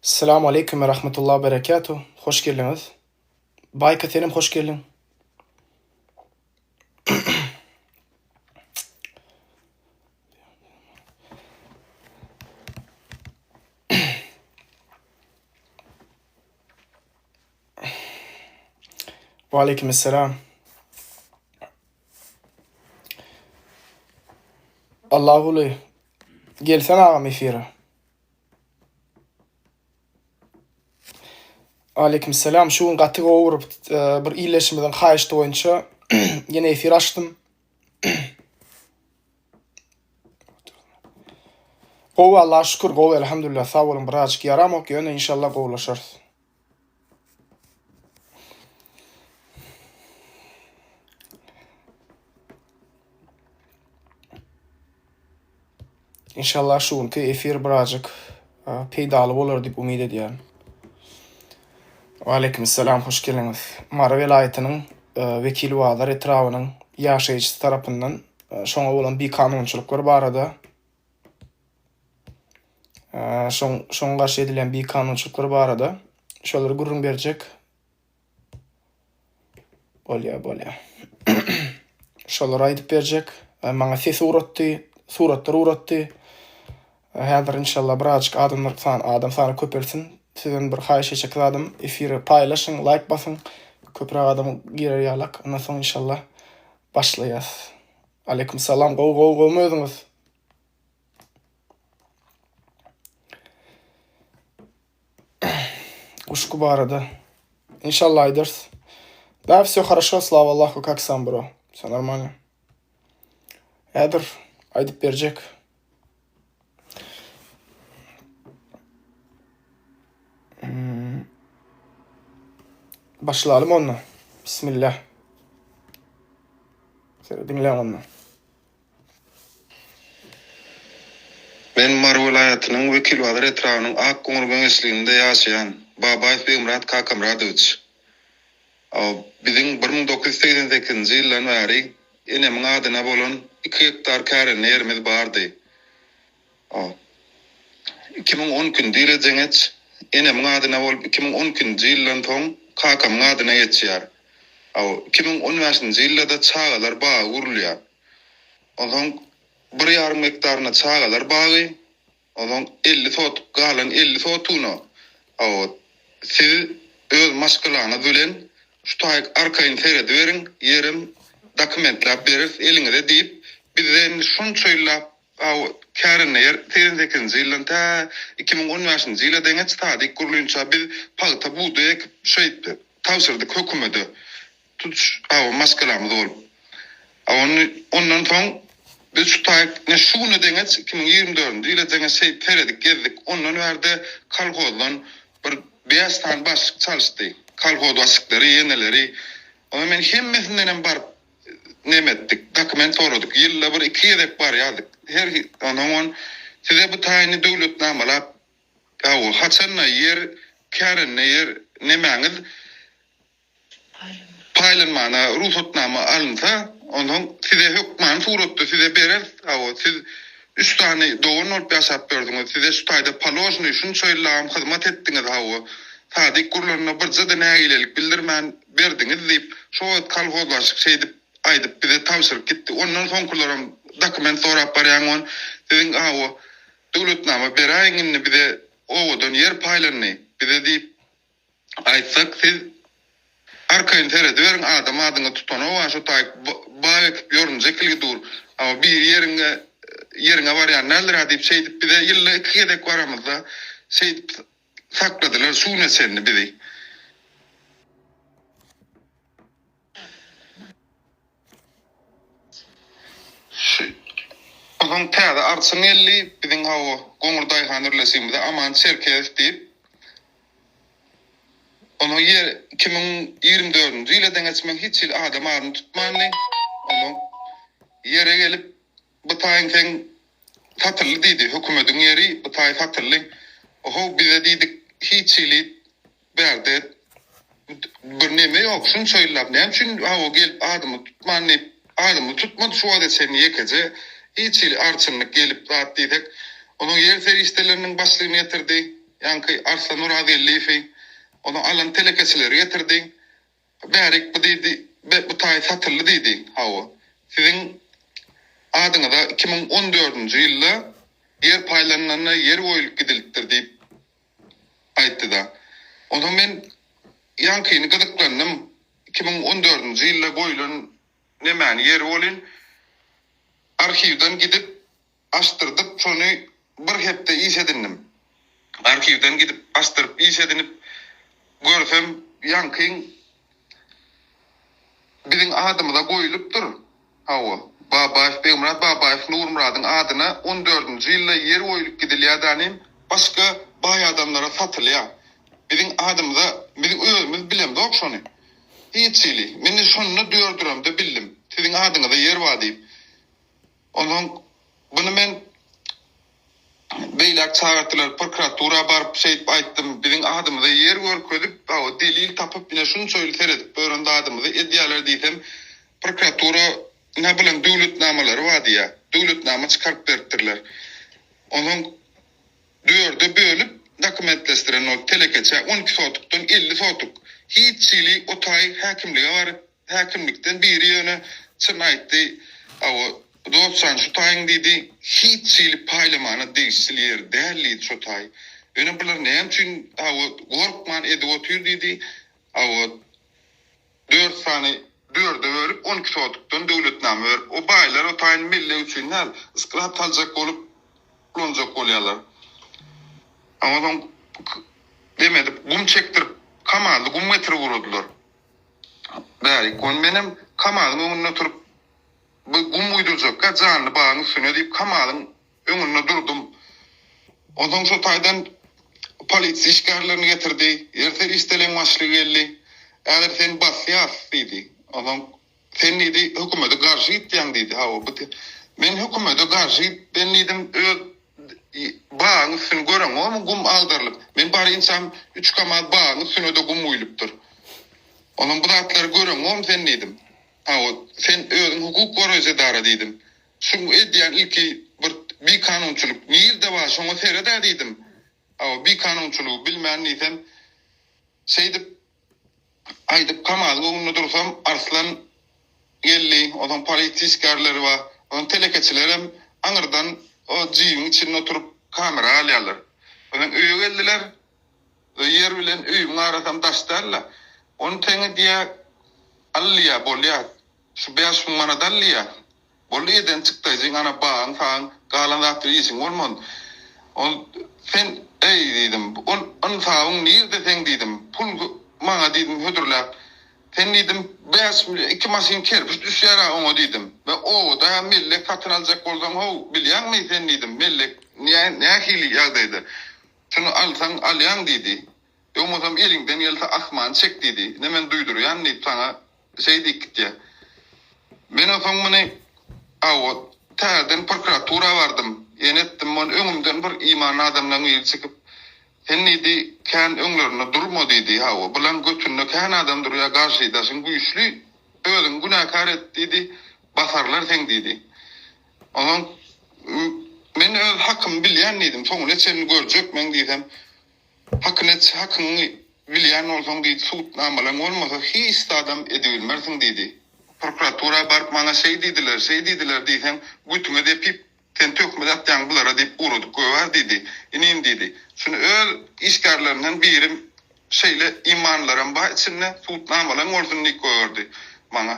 Esselamu aleýkum we rahmetullah berekatuh. Hoş geldiňiz. Baýka senem hoş geldiň. Wa aleýkum esselam. Allaguly gelsene agam efire. Aleýkum salam. Şu gün gaty gowy bir e, bir ildeşimiziň haýyşty boýunça ýene efir açdym. Gowy Allaha şükür gowy elhamdülillah sag boluň birazjyk ýaramok ýöne inşallah gowulaşarys. Inşallah şu günki efir birazjyk peýdaly bolar diýip umyt edýärin. Waleýkim salam, hoş geldiňiz. Mary welaýatynyň Wekilbazar etrabynyň ýaşaýjysy tarapyndan şoňa bolan bikanunçylyklar barada şoň şoňa garşy edilýän bikanunçylyklar barada şolary gürrüň berjek. Bolýa, bolýa. Şolary aýdyp berjek. Maňa ses ugratdy, suratlar ugratdy. Häzir inşallah birazjyk adamlar san, adam sany köpelsin. Sizden bir haýyş etjek zadym, efiri paýlaşyň, laýk basyň. Köpräk adam girer ýalak. Ondan soň inşallah başlaýas. Aleýkum salam. Gowy, gowy, gowumy özüňiz? Guşgy barada. Inşallah aýdarys. Da все хорошо, слава Аллаху, как сам, bro? Все нормально. Häzir aýdyp berjek. Hmm. Başlalyň onda. Bismillah. Diňläň onda. Men Mary welaýatynyň Wekilbazar etrabynyň Ak goňur geňeşliginde ýaşaýan Babaýew Begmyrat Kakamyradowiç. Biziň 1988-nji ýyldan bäri enemiň adyna bolan iki gektar kärende ýerimiz bardy. 2012-nji ýyla deňeç enemiň adyna bolup, 2012-nji ýyldan soň kakamyň adyna geçýär. 2015-nji ýylda-da çagalar bagy gurulýar. Onsoň bir ýarym gektaryna çagalar bagy, onsoň 50 sotuk, galan 50 sotugyna siz öz maşgalaňyz bilen şu taýyk arkaýyn serediberiň, ýerem dokumentläp bereris eliňize diýip, bizden şunça ýyllap kärende ýer 88-nji ýyldan tä 2015-nji ýyla deňeç sadyk gurlynça biz pagta, bugdaý ekip şeýtdi tabşyrdyk hökümede tutuş maşgalamyz bolup. Ony ondan soň biz şu taýyk ine şu güne deňeç 2024-nji ýyla deňeç şeýdip seredip gezdik. Ondan bärde kolhozdan bir bäş sany başlyk çalyşdy. Kolhoz başlyklary, ýeneleri. Onda men hemmesindenem baryp neme etdik, dokument soradyk. Ýylda bir iki gezek barýardyk. Her ondan on size bu taýyny döwletnamalap hawa haçanda ýer kärende ýer nemäňiz paýlanmana rugsatnama alynsa, onsoň size hökmany suratda size bereris. Hawa, siz üç sany dogan bolup ýaşap ýördüňiz, size şu taýda položnyý şunça ýyllagam hyzmat etdiňiz, hawa, sadyk gurlanda birje-de nägilelik bildirmän berdiňiz diýip, şo wagt kolhozlaşyk şeýdip aýdyp bize tabşyryp gitdi. Ondan soňkularam dokument sorap barýaň on, siziň hawa, döwletnama beräýiň indi bize obadan ýer paýlandy bize diýip, Aýtsak siz arkaýyn serediberiň adam adyňy tutanoga şo taýyk bag ekip ýorunja ekilgi dur a biri ýeriňe ýeriňe barýan däldir a diýip şeýdip bize ýylda iki gezek baramyzda şeýdip sakladylar şu güne çenli bizi. Şu Onsoň täze arçyn geldi, biziň hawa, Goňur daýhan birleşigimize Aman Çerkezow diýip. Onuň ýer 2024-nji ýyla deňeç men hiç hili adam adyny tutmandy. Onuň ýere gelip, bu taýyň seň satyldy diýdi, hökümediň ýeri bu taý satyldy. Ohow bize diýdik, hiç hili Bärde bir neme ýok, şunça ýyllap näme üçin hawa gelip adymy tutman diýip, adymy tutmady şu wagta çenli ýekeje hiç hili arçynlyk gelip zat diýsek, onuň ýer serişdeleriniň başlygyny getirdi. Ýaňky Arslan Orazgeldiýewi, onuň alan telekeçileri getirdi. Bärik bu diýdi, bu taý satyldy diýdi. Hawa. Siziň adyňyza 2014-nji ýylda ýer paýlanylanda ýer goýulyp gidilipdir diýip aýtdy-da. Onsoň men ýaňkyny gyzyklandym. 2014-nji ýylda goýlan nemäni ýeri welin arhiwden gidip açdyrdyp şony bir hepde iş edindim. Arhiwden gidip açdyryp iş edinip görsem ýaňkyň biziň adymyza goýulypdyr. Hawa, Babaýew Begmyrat Babaýew Nurmyradyň adyna on dördünji ýylda ýer goýulyp gidilýär danym başga baý adamlara satylýar. Biziň adymyza biziň özümiz bilemzok şony. Hiç hili. Men şonda dördüremde bildim. Siziň adyňyza ýer bar diýip. Onsoň buny men beýläk çagyrtdylar, prokuratura baryp şeýdip aýtdym, biziň adymyza ýer görkezip, hawa, delil tapyp, ine şunça ýyl seredip ýören zadymyzy edýärler diýsem, prokuratura ine bulaň döwletnamalary bar diýýär. Döwletnama çykaryp beripdirler. Onsoň dörde bölüp dokumentleşdiren ol telekeçä 12 sotykdan 50 sotyk. Hiç hili o taý häkimlige baryp Häkimlikden biri ýöne çyn aýtdy, Hawa, dost jan, şu taýyň diýdi, hiç hili paýlamana degişli ýer däl diýdi şo taý. Ýöne bular näme üçin, hawa, gorkman edip otyr diýdi. Hawa, dört sany dörde bölüp, 12 sotykdan döwletnama berip, o baýlar o taýyny mellek üçin däl, sklad saljak bolup ulanjak bolýarlar. Hawa, soň dem edip, gum çekdirip, kamazly gum getirip ugradylar. Bärik gon menem Kamalyň öňünde turup, bu gum guýdurjakka janly bagyň üstüne diýip Kamalyň öňünde durdum. Onsoň şo taýdan polisiýa işgärlerini getirdi. Ýer serişdeleň başlygy geldi. Häzir seni basýas diýdi. Onsoň sen diýdi hökümete garşy gitýäň diýdi. Hawa bu men hökümete garşy ben diýdim öz bagyň üstüni göreňokmy gum agdarylyp. Men barynçam üç kamaz bagyň üstüne-de gum guýlupdyr. Onuň bu zatlary göreňokmy sen diýdim. Hawa, sen özüň hukuk goraýjy edara diýdim. Şu edýän ilki bir bikanunçylyk nirde bar şoňa sered-ä diýdim. Hawa, bikanunçylygy bilmän diýsem, şeýdip Aýdyp Kamalyň öňünde dursam, Arslan geldi, onsoň polisiýa işgärleri bar, onsoň telekeçilerem aňyrdan o jibiň içinde oturyp kamera alýarlar. Onsoň öýe geldiler, o ýer bilen öýümiň arasam daş däl-de. Ony teňňe diýýär, al diýýär, bolýar, şu 5000 manat al diýýär. Boldy eden çykdaýjyň ana bagyň sagyň galan zatlar işiň bolman. Ol sen eý diýdim ol ynsabyň nirde seň diýdim pul maňa diýdim hödürläp sen diýdim bäş iki maşyn kerpiç düşýärä oňa diýdim we obada mellek satyn aljak bolsaň how bilýäňmi sen diýdim mellek nähili ýagdaýda şuny alsaň alýaň diýdi ýogmasam eliňden gelse asmany çek diýdi ine men duýdurýan diýip saňa Şeý diýip gitýär. Men onsoň muny hawa, täzeden prokuratura bardym. Ýene etdim ony öňümden bir imanly adamlaň biri çykyp, Sen diýdi, kän öňlerinde durma diýdi, hawa, bulaň götünde kän adam durýar, garşydaşyň güýçli, özüňi günäkär et diýdi, basarlar seň diýdi. Onsoň men öz hakymy bilýän diýdim, soňuna çenli görjek men diýsem, Hakyny et, hakyňy bilýän bolsaň diýdi, subutnamalaň bolmasa hiç zadam edibilmersiň diýdi. Prokuratura baryp maňa şeý diýdiler, şeý diýdiler diýseň, götüňe depip, sen töhmet atýaň bulara diýip ugradyp goýar diýdi. Inim diýdi, şuny öz işgärlerinden biri şeýle imanlylaram bar içinde, subutnamalaň bolsun diýip goýberdi maňa.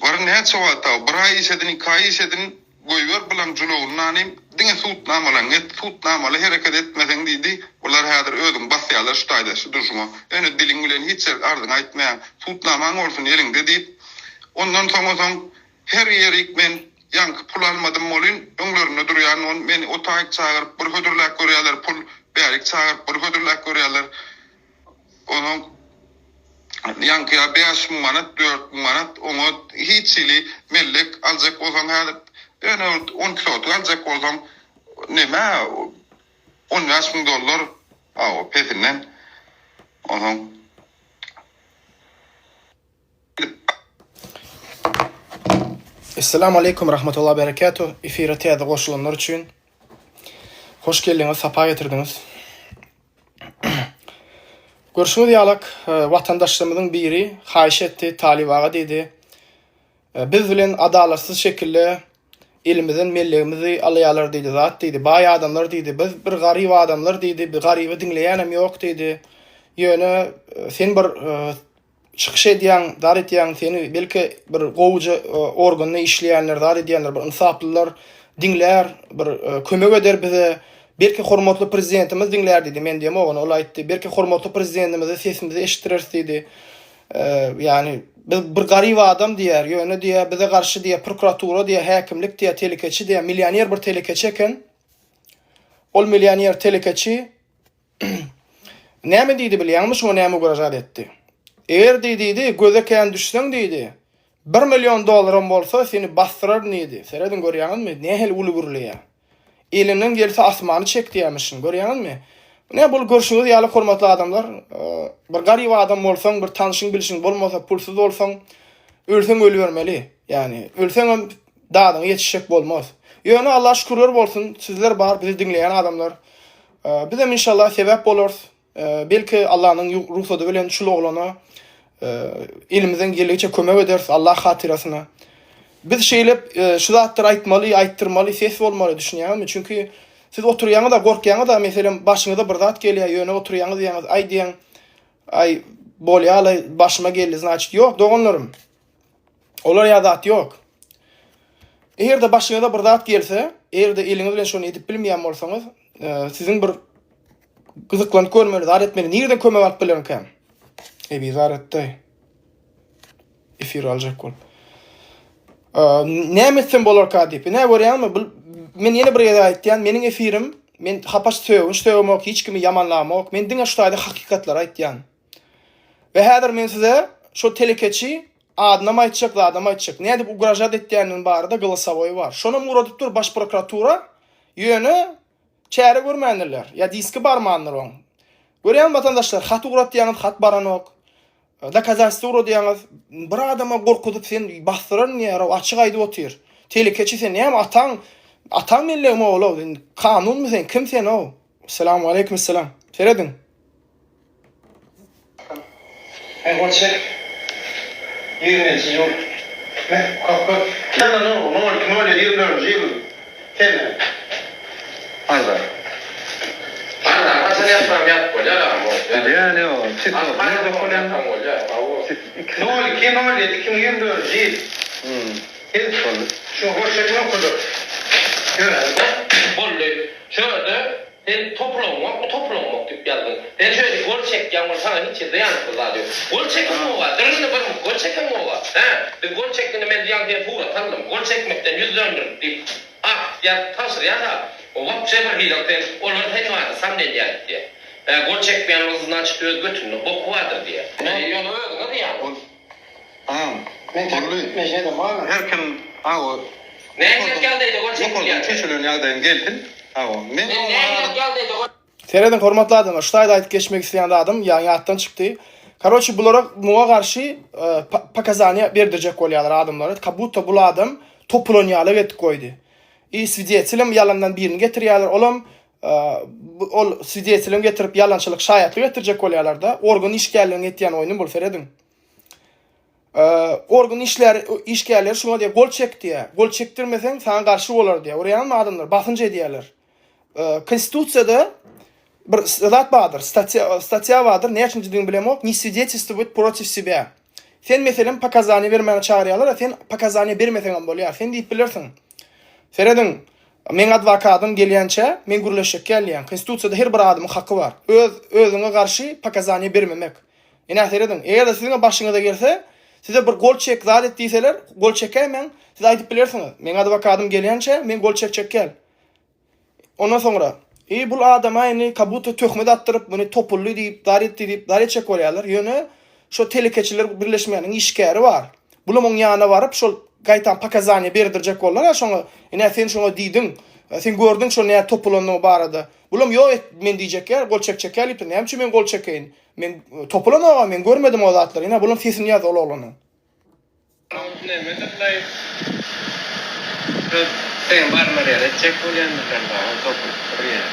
Bar näçe wagt aw, bir aý iş edin, iki aý iş edin, goýber bulaň julagyny nanym, diňe sudnamalaňy et, sudnamaly hereket etmeseň diýdi, bular häzir özüňi basýarlar şu taýda, şu durşuňa, ýöne diliň bilen hiç ýerik arzyňy aýtmaýaň, sudnamaň bolsun eliňde diýip, ondan soňa soň her ýerik men ýaňky pul almadym welin, öňlerinde durýan on meni o taýyk çagyryp bir hödürläp görýärler pul, bärik çagyryp bir hödürläp görýärler. Onuň ýaňky ýa 5000 manat, 4000 manat oňa hiç hili mellek aljak bolsaň häzir ýöne 12 sotyk aljak bolsaň neme 15 müň dollar aw pesinden onuň Esselamu aleýkum rahmetullah berekatuh efire täze goşulanlar üçin hoş geldiňiz sapa getirdiňiz. Görşüňiz ýalak, watandaşlarymyzyň biri haýyş etdi, Talyp aga diýdi, biz bilen adalatsyz şekilde elimizden mellegimizi alaýarlar diýdi, zat diýdi, baý adamlar diýdi, biz bir garyp adamlar diýdi, bir garyby diňleýänem ýok diýdi. Ýöne sen bir çykyş edýäň, zat edýäň, seni belki bir gowuja organda işleýänler, zat edýänler, bir ynsaplylar diňlär, bir kömek eder bize. Belki hormatly prezidentimiz diňlär diýdi. Men diýemok ony, ol aýtdy. Belki hormatly prezidentimize sesimizi eşitdireris diýdi. Ýagny biz bir garyp adam diýýär, ýöne diýýär, bize garşy diýýär, prokuratura diýýär, häkimlik diýýär, telekeçi diýýär, millioner bir telekeçi eken. Ol millioner telekeçi Näme diýdi bilýäňmi şuňa näme ugražat etdi? Eger diý diýdi, göze kän düşseň diýdi, bir million dollaram bolsa seni basdyraryn diýdi. Serediň görýäňizmi, nähili uly gürleýär. Elinden gelse asmany çek diýýärmişin, görýäňizmi? Ine bul görşüňiz ýaly hormatly adamlar, bir garyp adam bolsaň, bir tanşyň bilşiň bolmasa, pulsuz bolsaň, ölseň ölübermeli. Ýagny ölseňem dadyňa ýetişjek bolmaz. Ýöne Allaha şükürler bolsun, sizler bar bizi diňleýän adamlar. Bizem inşallah sebäp bolarys. Belki Allanyň rugsady bilen şul oglana elimizden geldigiçe kömek ederis Allah hatyrasyna. Biz şeýle şu zatlary aýtmaly, aýtdyrmaly, ses bolmaly düşünýäňizmi? Çünki siz oturýaňyz-a, gorkýaňyz-a, meselem başyňyza bir zat gelýär, ýöne oturýaňyz diýýäňiz, aý diýýäň, aý bolýa-laý başyma geldi, znaçit ýok doganlarym. Olar ýa zat ýok. Eger-de başyňyza bir zat gelse, eger-de eliňiz bilen şony edip bilmeýän bolsaňyz, e, siziň bir gyzyklanyp görmeli, zat etmeli. Nireden kömek alyp bilerinkäm? E, bizar etdi. Efir aljak bolup. E, näme etsem bolarka diýip. Ne görýäňmi? Bu men ýene bir gezek aýtýan, meniň efirim, men hapaç sögünç sögemok, hiç kimi ýamanlamok. Men diňe şu taýda hakykatlary aýtýan. We häzir men size şo telekeçi adynam aýtjak, zadam aýtjak. Nädip ugražat etýänini barada golosowoý bar. Şonam ugradyp dur baş prokuratura. Ýöne çäre görmändirler. Ýa diski barmandyr oň. Görýäňmi watandaşlar, hat ugratýaňyz, hat baranok. Dokazatelstwo ugradýaňyz. Bir adama gorkuzyp sen basdyraryn diýýär, açyk aýdyp otyr. Telekeçi sen näme ataň, ataň mellegimi ol-ow, kanunmy sen, kim sen-ow? Salam aleýkum salam. Serediň. Sen gol çek. Ýigriminji ýyl. Me, okap gör. Sen ony nol iki nol ýedi ýigrimi dördünji ýyl. Sene. Arza. Arzany haçan ýazsam ýazyp bolýar agam ol. Bilýän ýok. Siz nirde bolýan? Nol iki nol ýedi 2024 dördünji ýyl. Sen Boldy. Şuňa gol çekme okadyr. Ýöne. Boldy. Şu ýerde Sen topulaňok, topulaňok diýip ýazdyň. Sen şöyle gol çekýäň, ol saňa hiç ýerde ýanykly zat ýok. Gol çekeňoga, dyryndy bir gol çekeňoga. Hä, biz gol çekgende men ýaňy seni surat aldym. Gol çekmekden ýüz döndürip diýip, akt ýazyp tabşyrýar-a. O wapşe bir hili sen, olar sen barada samneniýa etýär. Hä, gol çekmeýän bolsa znaçit öz götünde boky bardyr diýýär. Ýöne özüňe zyýan. Ol, agam, boldy. Her kim, awa, Nähili ýagdaýda gol ýokardan çekilýär? çeşilen ýagdaýyň gelsin. Awa, men Men nähili ýagdaýda gol Serediň hormatly adamlar, şu taýda aýdyp geçmek isleýän zadym ýaňy ýatdan çykdy. Karoçi bulara muňa garşy e, pokazaniýa berdirjek bolýarlar adamlara. Ka budto bul adam topulan ýaly edip goýdy. I swidetelem ýalandan birini getirýärler. Olam e, ol swidetelem getirip ýalançylyk şaýatlyk etdirjek bolýarlar-da. Organ işgärleriniň etýän oýny bul serediň. Organ işler işgärleri şuňa diýýär, gol çek diýýär. Gol çekdirmeseň saňa garşy bolar diýýär. Görýäňizmi adamlar basynç edýärler. Konstitusiýada bir zat bardyr, statýa statýa bardyr, näçinjidigini bilemok, ne свидетельствовать против себя. Sen meselem pokazaniýa bermäge çagyrýarlar, sen pokazaniýa bermeseň hem bolýar. Sen diýip bilersiň. Serediň, meň adwokatym gelýänçä men gürleşjek däl diýýän. Konstitusiýada her bir adamyň haky bar. Öz özüňe garşy pokazaniýa bermemek. Ine serediň, eger-de siziňem başyňyza gelse, size bir gol çek zat et diýseler, gol çekäýmäň, siz aýdyp bilersiňiz, meň adwokatym gelýänçä men gol çekjek däl. Ondan soňra, i bul adama indi kabuta töhmet atdyryp, muny topuldy diýip, zat etdi diýip, zat etjek bolýarlar. Ýöne şo telekeçiler birleşmäniň işgäri bar. Bulam oň ýanyna baryp, şol gaýtam pokazaniýa berdirjek boldular-a şoňa, ine sen şoňa diýdiň, sen gördüň şo nädip topulanyny barada. Bulam ýok et men diýjek ýaly, gol çekjek ýaly diýipdir. Näme üçin men gol çekeýin? Men topulanok-a, men görmedim o zatlary. Ine, bulaň sesini ýaz ol oglanyň. Nemedirlaý öz seň barmar ýaly etjek bolýandyrlar maňa topulyp durýa.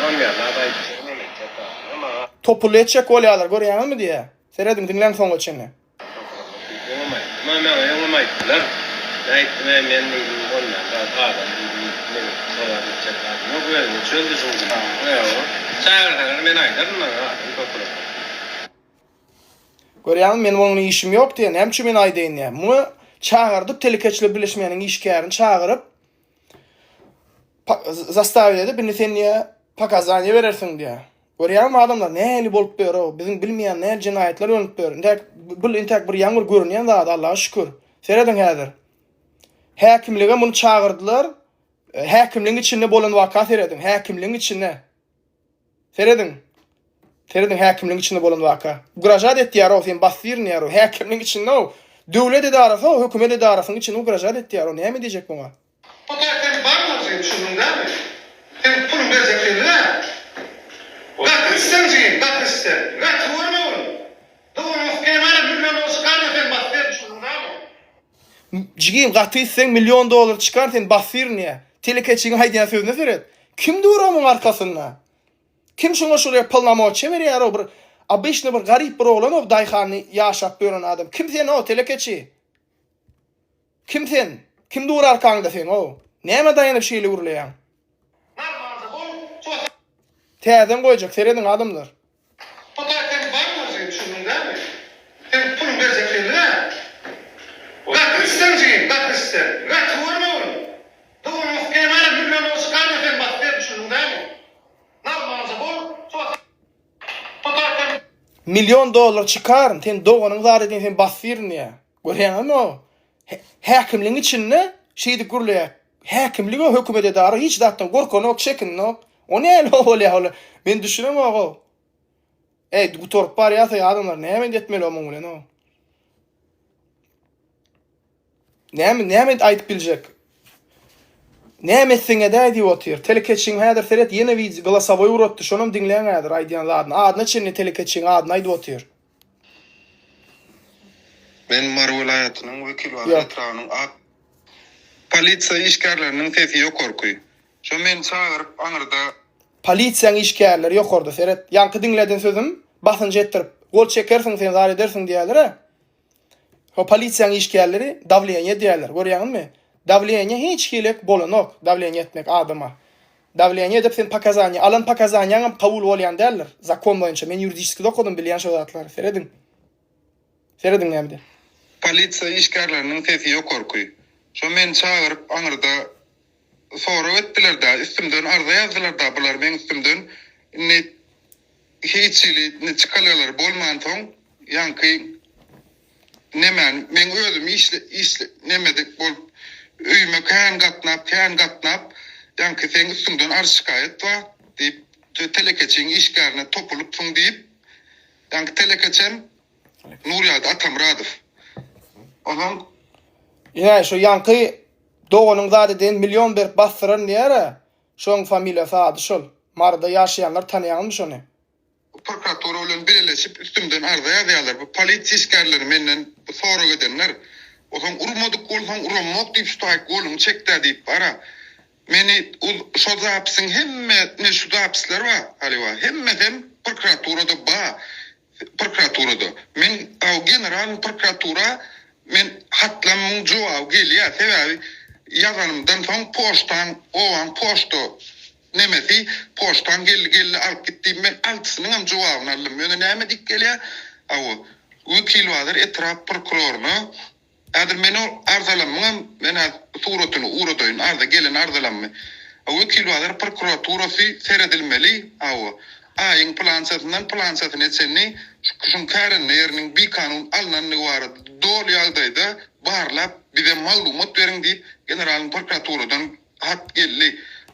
Ol ýaly zat aýtjak men etjek zadym maňa. Topuldy etjek bolýarlar görýäňizmi diýýär. Serediň diňläň soňuna çenli. Öňem aýtdym a maňa öňem aýtdylar. Men aýtdym äý men diýdim bolmaýan zat adam diýdim men şo zat etjek zadym ýok özüňi çöz düşüň diýdim. Ýok. Çagyrsalar men aýdaryn maňa adam topular. Görýäňmi meniň onuň bilen işim ýok diýýär. Näme üçin men aýdaýyn diýýär. Muňa çagyrdyp telekeçiler birleşmäniň işgärini çagyryp zastavit edip indi sen diýýär pokazaniýa berersiň diýýär. Görýäňmi adamlar nähili bolup ýör-ow, biziň bilmeýän nähili jenaýatlar önüp ýör. Intäk bul intäk bir ýaňy bir görünýän zat Allaha şükür. Serediň häzir. Häkimlige muny çagyrdylar. Häkimligiň içinde bolan waka serediň. Häkimligiň içinde. Serediň. Serediň häkimligiň içinde bolan waka. Ugražat etýär-ow sen basdyryn diýýär-ow. Häkimligiň içinde-ow. Döwlet edarasy-ow, hökümet edarasynyň içinde ugražat etýär-ow. Näme diýjek muňa? Hudaý sen bar bolsun düşündiň dämi? Sen puluň berjek däldiňä. Gaty içseň jigim gaty içseň. Gaty görme ony. Doganyň skeýmana million dollar çykarma sen bassyr düşündiň dämi? Jigim gaty içseň million dollar çykar sen bassyr diýýä. Telekeçiň aýdýan sözüne seret. Kim dur onuň arkasynda? Kim şuňa şul ýer polnomoçiýa berýär o bir obyçnyý bir garyp bir oglan o daýhany ýaşap ýören adam. Kim sen o telekeçi? Kim sen? Kim dur arkaňda seň ow? Nämä daýanyp şeýle gürleýäň? Narmança bol, sosa. Täzeden goýjak, serediň adamlar. Hudaý sen bar bolsun düşündiň dämi? Sen puluň berjek däldiňä. Gaty içseň jigim, gaty içseň. Gaty görme ony. Doganyň skeýmana million dollar çykarma sen basber düşündiň dämi? Narmança bol, sosa. Hudaý sen. Million dollar çykaryn, sen doganyň zat edýän sen basbirn diýýär. Görýäňizmi o? Häkimligiň içinde şeýdip gürleýär. Häkimlig o hökümet edara hiç zatdan gorkanok, çekinenok. O näle bolýar ol? Men düşünemok-ow. Eý, gutaryp barýarsa adamlar näme indi etmeli o muň bilen o? Näme näme aýdyp biljek? Näme etseň edäý diýip otyr. Telekeçiň häzir seret ýene wideo golosowoý ugratdy. Şonam diňläň häzir aýdýan zadyny. Adyna çenli telekeçiň adyny aýdyp otyr. Men Mary welaýatynyň Wekilbazar etrabynyň Ak Polisiýa işgärleriniň sesi ýokarky. Şo meni çagyryp aňyrda. Polisiýaň işgärleri ýokarda seret. Ýaňky diňleden sözüm basynç etdirip gol çekersiň sen zat edersiň diýýärler-ä. Şo polisiýaň işgärleri dawleniýe edýärler görýäňizmi? Dawleniýe hiç hilek bolanok dawleniýe etmek adama. Dawleniýe edip sen pokazaniýe alan pokazaniýaňam kabul bolýan däldir zakon boýunça men ýuridiçeskiý okadym bilýän şo zatlary serediň. Serediň näme diýýär. Polisiýa işgärleriniň sesi ýokarky. Şo meni çagyryp aňyrda sorag etdiler-dä, üstümden arza ýazdylar-da bular meň üstümden. Indi hiç hili indi çykalgalary bolmansoň ýaňky nemäni meň özüm işle işle nemedik bolup öýüme kän gatnap kän gatnap ýaňky seň üstüňden arz-şikaýat bar diýip telekeçiň işgärine topulypsyň diýip Ýaňky telekeçem Nurýagdy Atamyradow. Onuň. Ine, şo ýaňky doganyň zat eden million berip basdyran diýýär-ä. Şoň familiýasy ady şol. Maryda ýaşaýanlar tanaýaňyzmy şony? Prokuratura bilen bileleşip üstümden arza ýazýarlar. Bu polisiýa işgärleri menden sorag edenler. Osaň urmadyk bolsaň uramok diýip şu taýyk goluňy çekdä diýip bara. Meni ol şo zapisiň hemme ine şu zapisler bar halypa hemmesem prokuraturada ba prokuraturada men aw generalnyý prokuratura men hatlamyň jogaby gelýä sebäbi ýazanymdan soň poçtaň obaň poçta nemesi poçtaň geldi geldi alyp git diýip men altysynyňam jogabyny aldym ýöne näme diýip gelýä aw wekilbazar etrap prokuroryna Häzir men ol arzalamyňam men häzir suratyny ugradaýyn arza gelen arzalammy. Wekilbazar prokuraturasy seredilmeli hawa. Aýyň pylançasyndan pylançasyna çenli şu kişiň kärende ýeriniň bikanun alnandygy barada doly ýagdaýda barlap bize maglumat beriň diýip generalnyý prokuraturadan hat geldi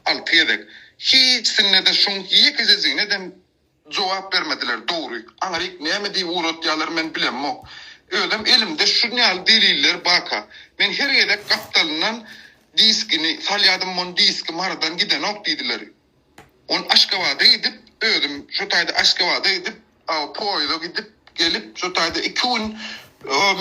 alty gezek. Hiçsinde-de şuň ýekejejigine-dem Jogap bermediler dogry. Aňryk näme diýip ugratýalar men bilemok. Özem elimde şun ýaly deliller baka. Men her gezek gapdalyndan diskini salýadym mon diski Marydan gidenok diýdiler. On Aşgabada gidip özüm şo taýda Aşgabada gidip poýeza gidip gelip şo taýda iki gün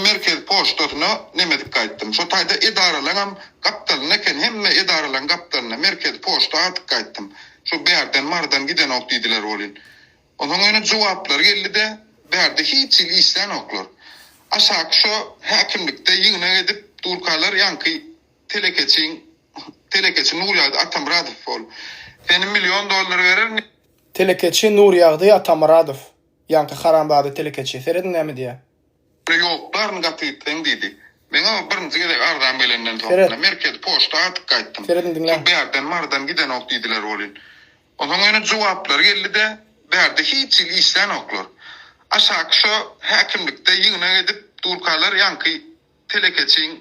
merkez poçtasyna neme edip gaýtdym. Şo taýda edaralaňam gapdalynda eken hemme edaralaň gapdalynda merkezi poçta atyp gaýtdym. Şo bärden Marydan gidenok diýdiler welin. Onsoň ýöne jogaplary geldi-de, bärde hiç hili işlänoklar. Aşaky şo häkimlikde ýygnak edip durkalar ýaňky telekeçiň, telekeçi Nurýagdy Atamyradow ol. Seni million dollar bererin. Telekeçi Nurýagdy Atamyradow. Ýaňky haramzada telekeçi. Serediň näme diýýär. Ýok, baryny gaty gitseň diýdi. Meň o birinji gezek arzam gelenden soň, Seret. merkezi poçta atyp gaýtdym. Serediň diňläň. Şo bärden Marydan gidenok diýdiler welin. Onsoň ýöne jogaplary geldi-de, bärde hiç hili işlänoklar. Aşaky şo häkimlikde ýygnak edip durkalar ýaňky telekeçiň,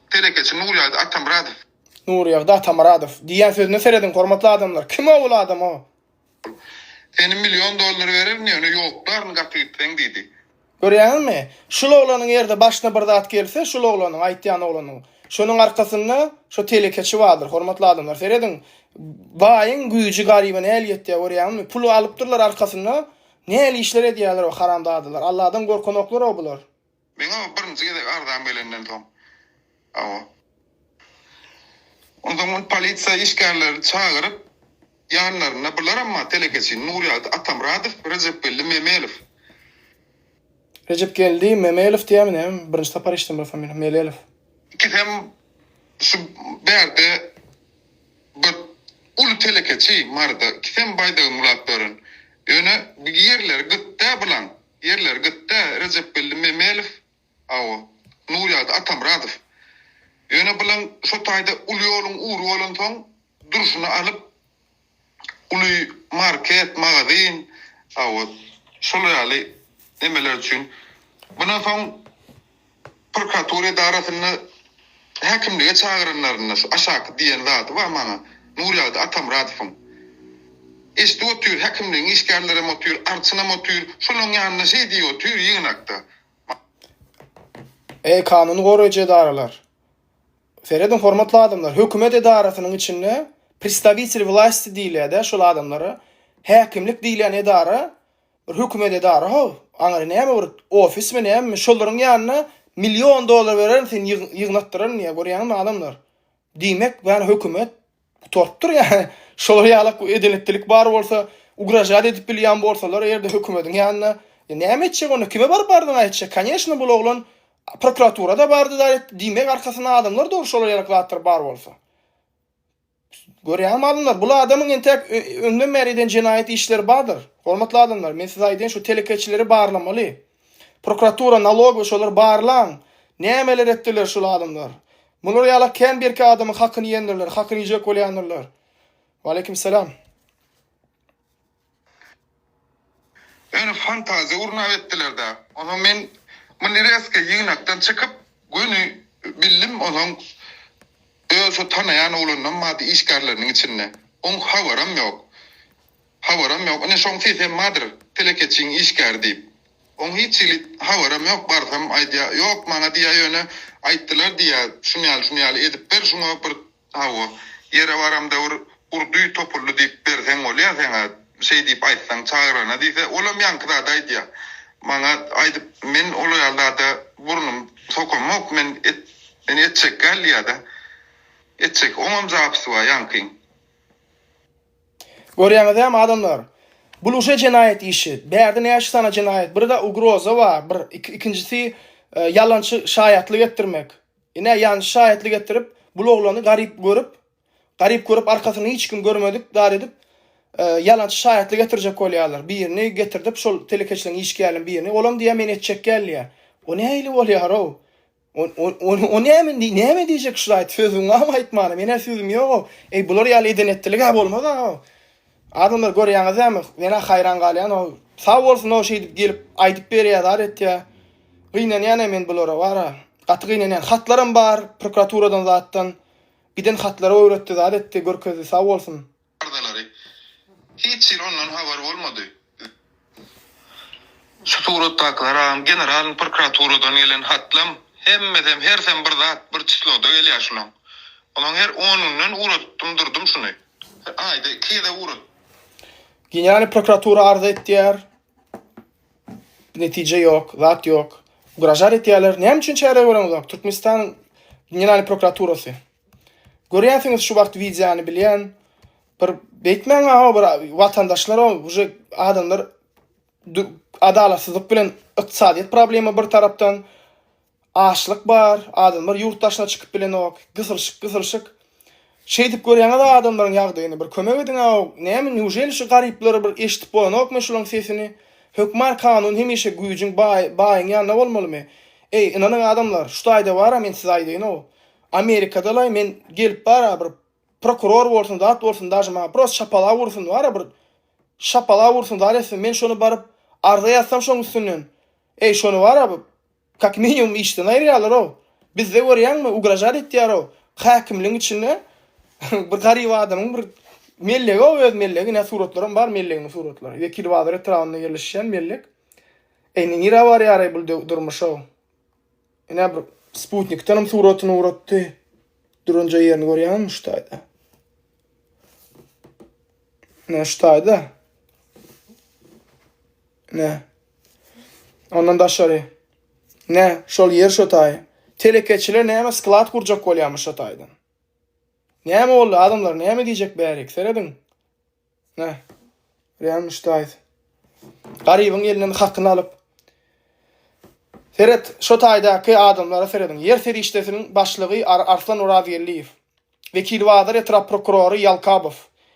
telekeçi Nurýagdy Atamyradow. Nurýagdy Atamyradow diýýän sözüne serediň hormatly adamlar. Kim o bul adam o? Seni million dollar bererin ýöne ýoklaryn gaty gitseň diýdi. Görýäňizmi? Şul oglanyň ýerde başyna bir zat gelse, şul oglanyň, aýtýan oglanyň. Şonuň arkasynda şo telekeçi bardyr, hormatly adamlar, serediň. Baýyň güýji garyba nähili ýetýär, görýäňizmi? Puly alypdyrlar arkasynda, nähili işler edýärler o haramzadalar. Alladan gorkanoklar-ow bular. Meň o birinji gezek arzam gelenden soň. Hawa. Onsoň ol polisiýa işgärleri çagyryp, ýanlarynda bularam bar, telekeçi Nurýagdy Atamyradow, Rejepgeldi Memelow. Rejepgeldi Memelow diýýärmi näme? Birinji sapar eşitdim bu familiýany, Melelow. Ikisem şu bärde bir uly telekeçi Maryda, ikisem baýdagyny bulap ýören. Ýöne ýerleri gyt dä bulaň. Ýerleri gytda Rejepgeldi Memelow, hawa, Nurýagdy Atamyradow. Ýöne bulaň şo taýda uly ýoluň ugry bolansoň, durşuny alyp, uly market, magazin, hawa, şolar ýaly nemeler üçin. Mundan soň Prokuratura edarasynda häkimlige çagyranlarynda şu aşaky diýen zady bar maňa Nurýagdy Atamyradowyň. Eşidip otyr, häkimligiň işgärlerem otyr, arçynam otyr, şolaň ýanynda şeý diýip otyr ýygnakda. Eý kanuny goraýjy edaralar! Serediň hormatly adamlar, hökümet edarasynyň içinde predstawitel wlasti diýilýär-dä şol adamlara. Häkimlik diýilýän edara Bir hökümet edara how, aňry näme bir ofismi nämemi şolaryň ýanyna million dollar bererin seni ýygnatdyraryn diýýär görýäňizmi adamlar. Diýmek ýani hökümet gutarypdyr ýani şolar ýalak edenetlilik bar bolsa ugražat edip bilýän bolsalar eger-de hökümediň ýanyna näme etjek onda kime baryp arzyňy aýtjak koneşno bul oglan prokuraturada bardy zat etdi diýmek arkasynda adamlar dur şolar ýalak zatlar bar bolsa. Görýäňmi adamlar, bul adamyň entäk öňden bäri eden jenaýat işleri bardyr. Hormatly adamlar, men size aýdaýyn şu telekeçileri barlamaly. Prokuratura, nalogowy şolary barlaň. Nämeler etdiler şul adamlar. Bular ýalak kän birki adamyň hakyny iýendirler, hakyny iýjek bolýandyrlar. Waleýkim salam. Ýöne fantaziýa gurnap etdiler-dä. Onsoň men muny rezko ýygnakdan çykyp, göni bildim, onsoň öz şo tanaýan oglanlam bardy işgärleriniň içinde. Oň habaram ýok. Habaram ýok. Ine şoň sesem bardyr, telekeçiň işgäri diýip. Oň hiç hili habaram ýok, barsam aýdýar, ýok maňa diýýär, ýöne aýtdylar diýýär, şuny ýaly, şuny ýaly edip ber, şuňa bir Hawa, ýere baramda bir urdy, topuldy diýip berseň bolýar seňa, şeý diýip aýtsaň çagyrana diýse, olam ýaňky zady aýdýar. Maňa aýdyp, men ol ýaly zada burnum sokamok, men et, men etjek däl diýýär-de. Etjek, oňam zapisi bar ýaňkyň. Görýäňizämi adamlar? Bul uje jenaýat işi. Bärde näçe sany jenaýat? Birde ugroza bar, bir, ikinjisi ýalançy şaýatlyk etdirmek. Ine, ýançy şaýatlyk etdirip, bul oglany garyp görüp, garyp görüp arkasyny hiç kim görmedik zat edip, ýalançy şaýatlyk etdirjek bolýarlar. Birini getirdip şol telekeçiligiň işgäriniň birini, olam diýýär men etjek gel diýýär. O nähili bolýar-ow? O, o, o, o näme, näme diýjek şu aýt, sözüň barmy aýtmana? Men-ä sözüm ýog-ow. Eý, bular ýaly eden-etdilig-ä bolmaz-a-ow. Adamlar görýäňiz dämi? Men-ä haýran galýan-ow. Sag bolsun-ow şeýdip gelip aýdyp berýär, zat etýär. Gynanýan-a men bulara bar-a. Gaty gynanýan. Hatlaram bar prokuraturadan zatdan. Giden hatlary öwretdi, zat etdi, görkezdi. Sag bolsun. Arzalary. Hiç hili ondan habar bolmady. Şu suratdakylar agam generalny prokuraturadan gelen hatlam hemmesem hersem bir zat bir çisloda gelýär şulaň. Olaň her on günden ugradypdym durdum şuny. Her aýda iki gezek ugrat. Generalny prokuratura arza etýär. Netije ýok, zat ýok. Ugražat etýärler. Näme üçin çäre göreňzok? Türkmenistanyň Generalny prokuraturasy. Görýänsiňiz şu wagt wideony bilýän. Bir beýtmäň ha bir watandaşlar uje adamlar. Adalatsyzlyk bilen ykdysadyýet problema bir tarapdan, açlyk bar, adamlar ýurt daşyna çykyp bilenok, gysylyşyk gysylyşyk. Şeýdip görýäňiz adamlaryň ýagdaýyny, bir kömek ediň-ow, näme newželi şu garyplary bir eşidip bolanokmy şulaň sesini? Hökman kanun hemişe güýjüň baý baýyň ýanynda bolmalymy? Eý, ynanyň adamlar, şu taýda bar-a men size aýdaýyn-ow. Amerikada-laý men gelip bar-a bir prokuror bolsun zat bolsun daže maňa prost şapalak ursun bar-a bir şapalak ursun zat etsin men şony baryp arza ýazsam şoň üstünden eý şony bar-a kak minimum işden aýyrýarlar-ow bizde görýäňmi ugražat etýär-ow häkimligiň içinde bir garyp adamyň bir mellegi-ow öz mellegi ine suratlaram bar melleginiň suratlary Wekilbazar etrabynda ýerleşýän mellek eý nirä barýar-eý bul durmuş-ow. Ine bir sputnikdenem suratyny ugratdy. Duranja ýerini görýäňmi şu taýda? Ine şu taýda. Ine. Ondan daşary. Ine şol ýer şo taý. Telekeçiler näme sklad gurjak bolýarmyş şo taýdan. Näme boldy adamlar näme diýjek bärik serediň. Nä? Realmy ştaýt. Garybyň elinden hakyny alyp. Seret, şo taýdaky adamlara serediň. Ýer serişdesiniň başlygy Arslan Orazgeldiýew. Wekilbazar etrap prokurory Ýalkabow.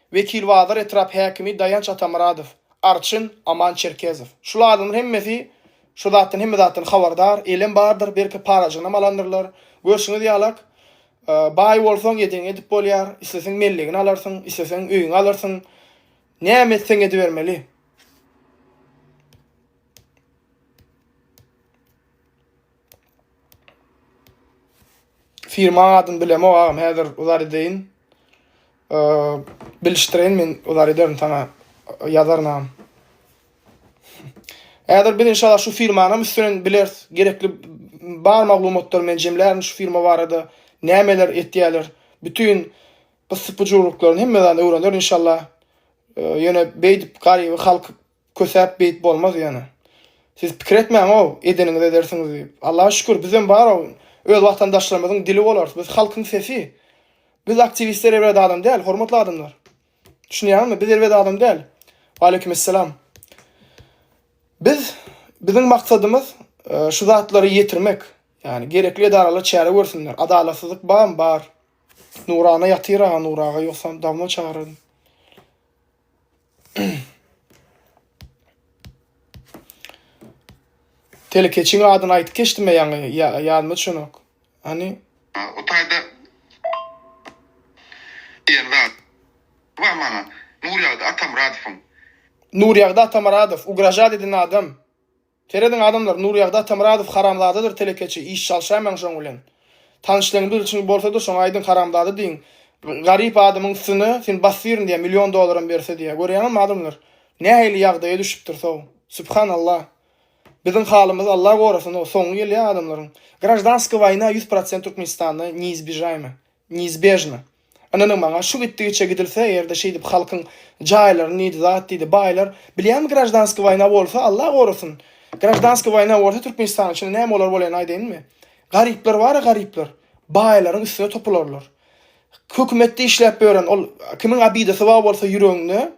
Wekilbazar etrap häkimi Daýanç Atamyradow. Arçyn Aman Çerkezow. Şul adamlar hemmesi şu zatdan hemme zatdan habardar. Elem bardyr, belki parajygynam alandyrlar. Görşüňiz ýalak, Baý bolsaň edeňi edip bolýar, isleseň mellegini alarsyň, isleseň öýüňi alarsyň. Näme etseň edibermeli. Firmaň adyny bilemok agam, häzir uzar edeýin. Bilişdireýin men uzar ederin saňa ýazaryn agam. Häzir biz inşallah şu firmanam üstünden bileris. Gerekli bar maglumatlary men jemlärin şu firma barada. Nämeler etýärler. Bütün gyssypujurlyklaryny hemme zadyny öwrener inşallah. Ýöne beýdip garyby halk kösäp beýdip bolmaz ýöne. Siz pikir etmäň-ow, edeniňizi edersiňiz diýip. Allaha şükür bizem bar-ow, öz watandaşlarymyzyň dili bolarys. Biz halkyň sesi. Biz aktiwistler erbet adam däl, hormatly adamlar. Düşünýäňmi? Biz erbet adam däl. Waleýkim esselam. Biz biziň maksadymyz e, şu zatlary ýetirmek. Ýani gerekli edaralar çäre görsünler. Adalatsyzlyk barmy? Bar. Nurana ýatyr aga, Nur aga ýogsam dawno çagyrardym. Telekeçiň adyny aýdyp geçdim ýaňy, ýadyma düşenok. Hany? O taýda diýen zat bar maňa. Nurýagdy Atamyradowyň. Nurýagdy Atamyradow, ugražat eden adam. Serediň adamlar, Nurýagdy Atamyradow haramzadadyr telekeçi, iş çalşaýmaň şoň bilen. Tanyşlygyňyz bilşiňiz bolsada şoňa aýdyň haramzada diýiň. Garyp adamyň üstüne seni basdyryn diýýär, million dollaram berse diýýär. Görýäňizmi adamlar? Nähili ýagdaýa düşüpdir sow. Subhanallah. Biziň halymyzy Allah gorasyn o soňy gelýär adamlaryň. Graždanskiý waýna 100% Türkmenistanda neizbejajma. Neizbežno. Ynanyň maňa şu gitdigiçe gidilse egerde şeýdip halkyň jaýlaryny diýdi zat diýdi baýlar bilýäňmi graždanskiý waýna bolsa Allah gorasyn. Graždanskiý waýna bolsa Türkmenistanyň içinde näme bolar bolýany aýdaýynmy? Garyplar bara garyplar baýlaryň üstüne topularlar. Hökümetde işläp ýören ol kimiň abidasy bar bolsa ýüreginde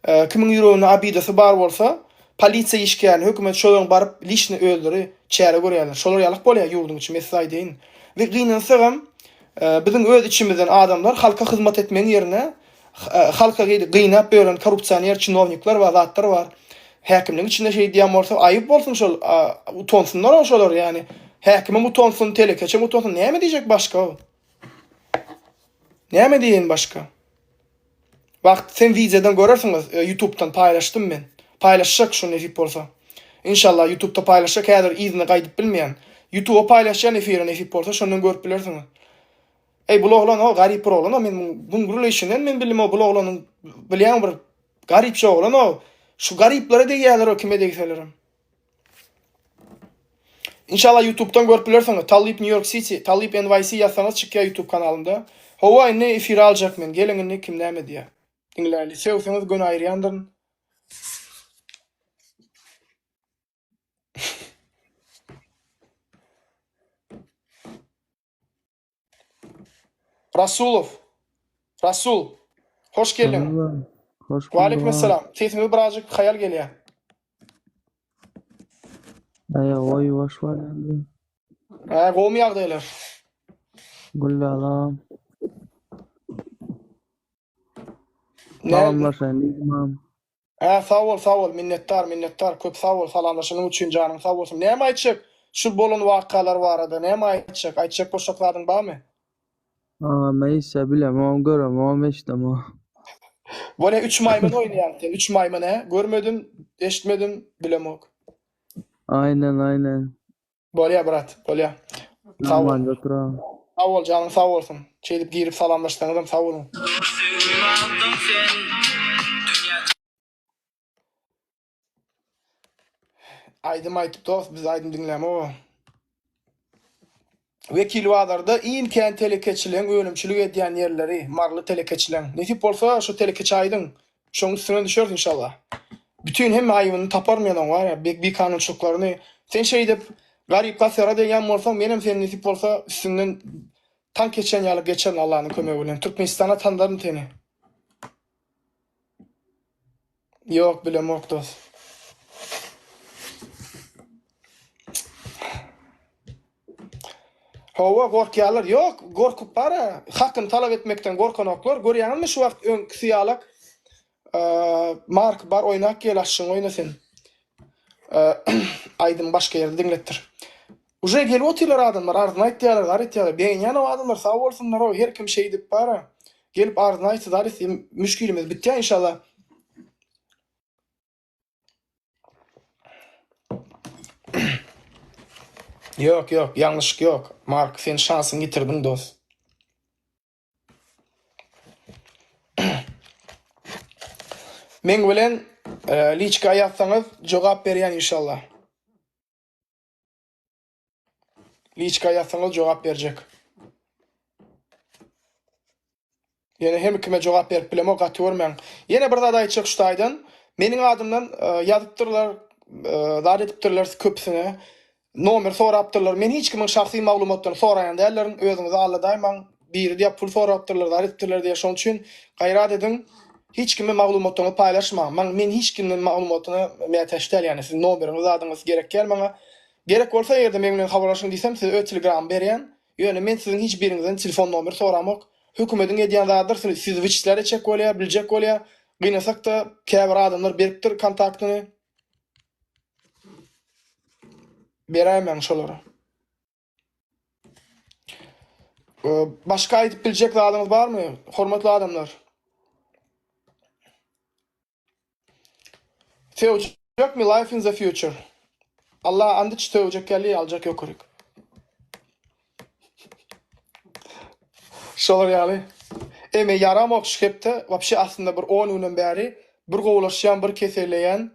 Kimiň ýüreginde abidasy bar bolsa, polisiýa işgärini, hökümet şolaryň baryp liçno özleri çäre görýärler. Şolar ýalyk bolýar ýurduň içi, men size aýdaýyn. We gynansagam, biziň öz içimizden adamlar halka hyzmat etmegiň ýerine halka gynap ýören korrupsioner çinownikler bar, zatlar bar. Häkimligiň içinde şeý diýýän bolsa, aýyp bolsun şol, utansynlar-ow şolar, ýagny häkimem utansyn, telekeçem utansyn, näme diýjek başga-ow? Näme diýeýin başga? Wagt sen wideodan görersiňiz ýutubdan paýlaşdym men. Paýlaşjak şu nesip bolsa. Inşallah ýutubda paýlaşjak häzir yzyna gaýdyp bilmeýän. Ýutuba paýlaşýan efiri nesip bolsa şondan görüp bilersiňiz. Eý bul oglan o garyp bir oglan o men muň gürleýşinden men bildim o bul oglanyň bilýäň bir garypja oglan o. Şu garyplara degýäler o kime degselerem. Inşallah YouTube'dan görüp bilersiňiz. Talyp New York City, Talyp NYC ýazsaňyz çykýar YouTube kanalymda. Hawa indi efire aljak men. Geliň indi kim näme diýýär. Diňläli. Sögseňiz göni aýyrýandyryn. Rasulow. Rasul. Hoş geldiň. Hoş bulduk. Waleýkim esselam. Sesiňiz birazjyk haýal gelýär. Aýaga ýuwaş barýandy. Hä, gowumy ýagdaýlar? Güllalam. Näme? Salamlaşaýyn diýdim-am. Hä, sag bol, sag bol, minnetdar, minnetdar, köp sag bol salamlaşanyň üçin, janyň sag bolsun. Näme aýtjak şu bolan wakalar barada, näme aýtjak, aýtjak boşjak zadyň barmy? Agam men hiç zat bilemogam, göremogam, eşidemogam. Bolýa, üç maýmyn oýnaýaň sen, üç maýmyn hä? Görmedim, eşitmedim, bilemok. Aýnen, aýnen. Bolýa brat, bolýa. Sag bol. Aman oturam. Sag bol, janyň sag bolsun. Şeýdip girip salamlaşsaňyzam sag boluň. Aýdym aýtyp dost biz aýdym diňlämoga. Wekilbazarda iň kän telekeçileň önümçilik edýän ýerleri maryly telekeçileň. Nesip bolsa şu telekeçi aýdyň. Şoň üstüne düşeris inşallah. Bütin hemme aýybyny taparyn men oň bar ýa bikanunçylyklaryny. Sen şeýdip garyp gasara degýän bolsaň menem seni nesip bolsa üstüňden tank geçen ýaly geçerin Allanyň kömegi bilen. Türkmenistana tandaryn seni. Ýok bilemok dos. Hawa gorkýarlar. Ýok, gorkup bara hakyny talap etmekden gorkanoklar. Görýäňizmi şu wagt öňküsi ýalak Mark bar oýnap gel aşygyňy oýna sen. Aýdym başga ýerde diňletdir. Uje gelip otyrlar adamlar arzyny aýtýarlar zar etýärler. Begenýän o adamlar sag bolsunlar o her kim şeýdip bara gelip arzyny aýtsa zar etse müşgilimiz bitýär inşallah. Ýok ýok ýalňyşyk ýok Mark sen şansyňy ýitirdiň dos. Meň bilen liçka ýazsaňyz jogap berýän inşallah. Liçka ýazsaňyz jogap berjek. Ýöne hem kime jogap berip bilemok gaty görmäň. Ýene bir zat aýtjak şu taýdan. Meniň adymdan e, ýazypdyrlar, e, zat edipdirler köpüsine. Nomer sorapdyrlar. Men hiç kimiň şahsy maglumatlaryny soraýan däldirin. Özüňizi aldadaýmaň. Biri diýip pul sorapdyrlar, zat edipdirler diýip. Şonuň üçin gaýrat ediň. Hiç kime maglumatlaryňyzy paýlaşmaň. Maň men hiç kimden maglumatyna mätäç däl ýagny siziň nomeriňiz zadyňyz gerek däl maňa. Gerek bolsa eger-de meň bilen habarlaşyň diýsem size öz telegramymy berýän. Ýöne men siziň hiç biriňizden telefon nomer soramok. Hökümediň edýän zadydyr sizi wyçisler etjek bolýar, biljek bolýar. Gynasakda käbir adamlar beripdir kontaktyny. Beräýmäň şolara. Başga aýdyp biljek zadyňyz barmy, hormatly adamlar? Söwjekmi life in the future. Allah and iç söwjek geldi aljak ýokaryk. Şolar ýaly. Eme ýaramok şu hepde wapşe aslynda bir 10 günden bäri bir gowulaşýan bir keselleýän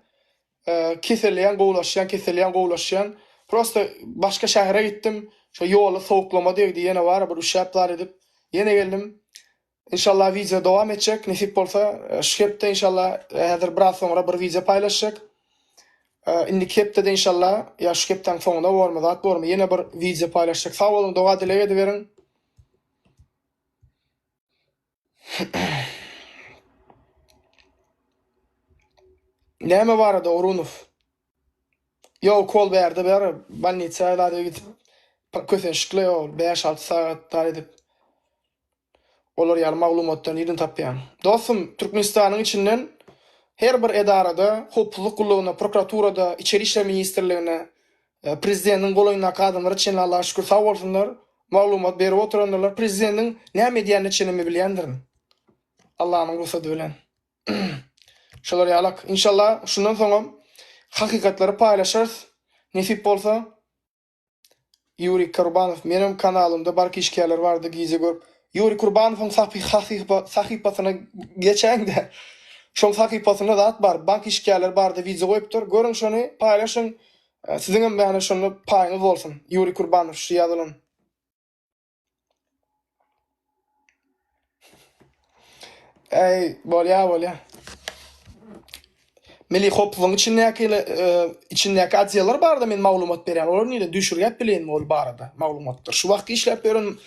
keselleýän gowulaşýan keselleýän gowulaşýan prosta başga şähere gitdim şo ýolda sowuklama degdi ýene bar bir üşäp zar edip ýene geldim Inşallah wideo dowam etjek nesip bolsa şu hepde inşallah häzir biraz soňra bir wideo paýlaşjak. Indiki hepdede inşallah ýa şu hepdäň soňuna bormy zat bormy ýene bir wideo paýlaşjak. Sag boluň doga dileg ediberiň. Näme barada Orunow? Ýok ukol bärde ber bolnisa zada gidip kösenişikle ol 5-6 sagat zat edip. Olar ýaly maglumatdan nirden tapýaň? Dostum, Türkmenistanyň içinden her bir edarada, howpsuzlyk gullugynda, prokuraturada, içeri işler ministrliginde, prezidentiň golaýyndaky adamlara çenli Allaha şükür sag bolsunlar, maglumat berip oturandyrlar. Prezidentiň näme edýänine çenli men bilýändirin. Allanyň rugsady bilen. Şolar ýalak. Inşallah şundan soňam hakykatlary paýlaşarys. Nesip bolsa. Ýuriý Kurbanow menem kanalymda bark işgärler bardy gije görüp Ýuriý Kurbanowyň sahypasyna geçäýiňdä şoň sahypasynda zat bar bank işgärleri barada wideo goýupdyr görüň şony paýlaşyň siziňem ýani şonda paýyňyz bolsun Ýuriý Kurbanow şu ýazylan. Äý, bolýa, bolýa. Milli howpsuzlygyň içindäki içindäki otdellar barada men maglumat berýän. Olar nireden düşürgäp bileýin ol barada maglumatlar. Şu wagtky işläp ýören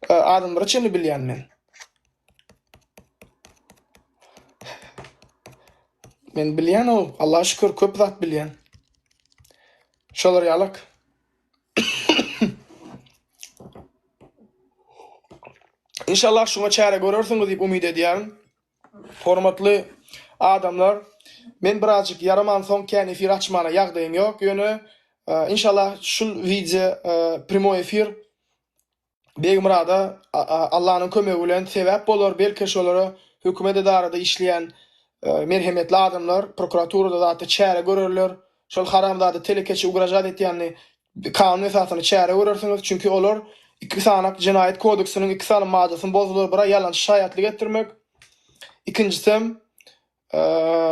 adamlara çenli bilýän men. Men bilýän o, Allaha şükür köp zat bilýän. Şolar ýalak. Inşallah şuňa çäre görersiňiz diýip umyt edýärin. Hormatly adamlar, men birazjyk ýaramansoň kän efir açmana ýagdaýym ýok, ýöne inşallah şul wideo primoý efir Begmyrada Allanyň kömegi bilen sebäp bolar, belki şolara hökümet edarada işleýän merhemetli adamlar prokuraturada zatda çäre görerler, şol haramzada telekeçi ugražat etýänini kanun esasynda çäre görersiňiz, çünki olar iki sanak jenaýat kodeksiniň iki sany maddasyny bozdular, bira ýalançy şaýatlyk etdirmek, ikinjisem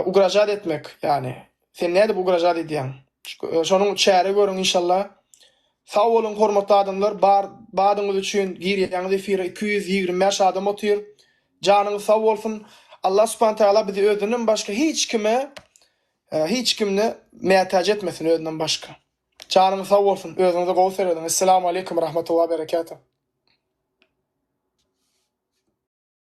ugražat etmek, ýagny sen nädip ugražat edýäň? Şonuň çäre görüň inşallah. Sag boluň hormatly adamlar bar badyňyz üçin girýäňiz efire 225 adam otyr. Janyňyz sag bolsun. Allah subhana taala bizi özünden başga hiç kime hiç kimne mätäç etmesin özünden başga. Janyňyz sag bolsun. Özüňize gowy serediň. Esselamu aleýkum rahmetullah berekatuh.